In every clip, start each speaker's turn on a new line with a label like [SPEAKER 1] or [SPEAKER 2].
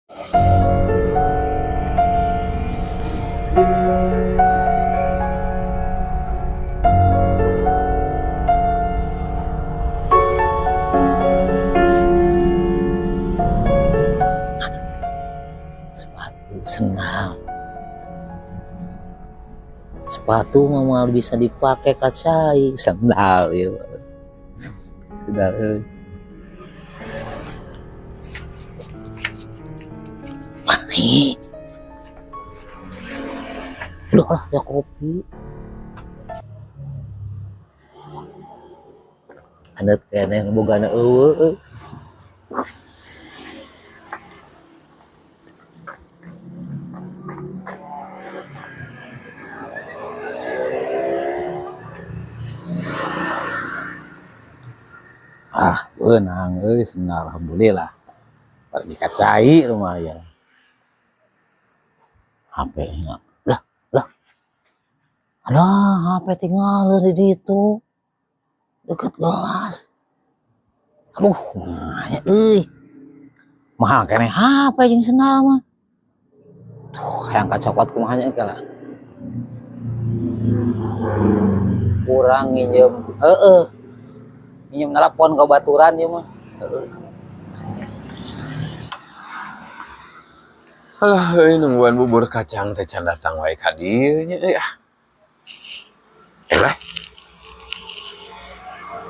[SPEAKER 1] Sepatu senang. Sepatu mah moal bisa dipakai ka cai, sendal ieu. Sendal euy. Hi. Loh lah, ya kopi. Haneut keneh nu bogana euweuh euy. Ah, beunang euy sendal, alhamdulillah. Pergi ka cai lumayan. HP nya. Lah, lah. Alah, HP tinggal di ditu. Deket gelas. Aduh, kumaha euy. Mahal keneh HP jeung sendal mah. Duh, hayang kacokot kumaha nya kala. Kurang nginjem, heeh. Nginjem nelpon ke baturan ieu mah. Heeh.
[SPEAKER 2] Alah, euy, nungguan bubur kacang teh can datang wae ka dieu nya euy ah. Elah.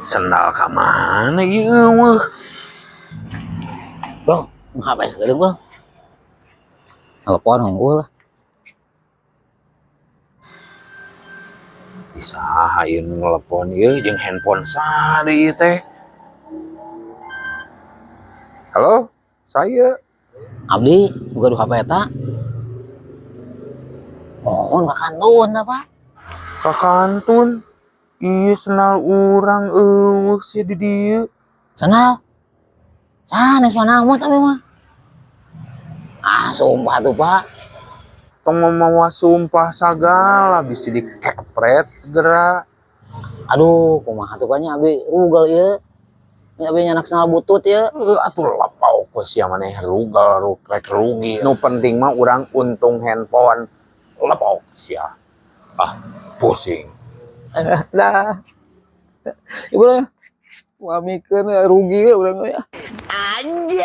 [SPEAKER 2] Sendal ka mana ieu euweuh?
[SPEAKER 1] Bro, HP sakedeung, Bro. Telepon hungkul lah.
[SPEAKER 2] Ih, saha ieu nu nelepon ieu jeung handphone saha deui ieu teh? Halo, saya.
[SPEAKER 1] Abdi gaduh HP eta. Mohon ka kantun apa?
[SPEAKER 2] Ka kantun. Ieu sendal urang euweuh sia di dieu.
[SPEAKER 1] Sendal. Sanes mah namut abi mah. Ah, sumpah tuh, Pak.
[SPEAKER 2] Tong mamawa sumpah sagala bisi dikepret geura.
[SPEAKER 1] Aduh, kumaha tuh Pak nya abi rugal ieu. Nya abi nyanak sendal butut ieu.
[SPEAKER 2] Heuh, atuh lapau ku sia maneh rugal rek rugi. Nu penting mah urang untung handphone. Lepok sia. Ah, pusing.
[SPEAKER 1] Dah. Ibu lah. Wamikeun rugi we urang euy.
[SPEAKER 3] Anjay.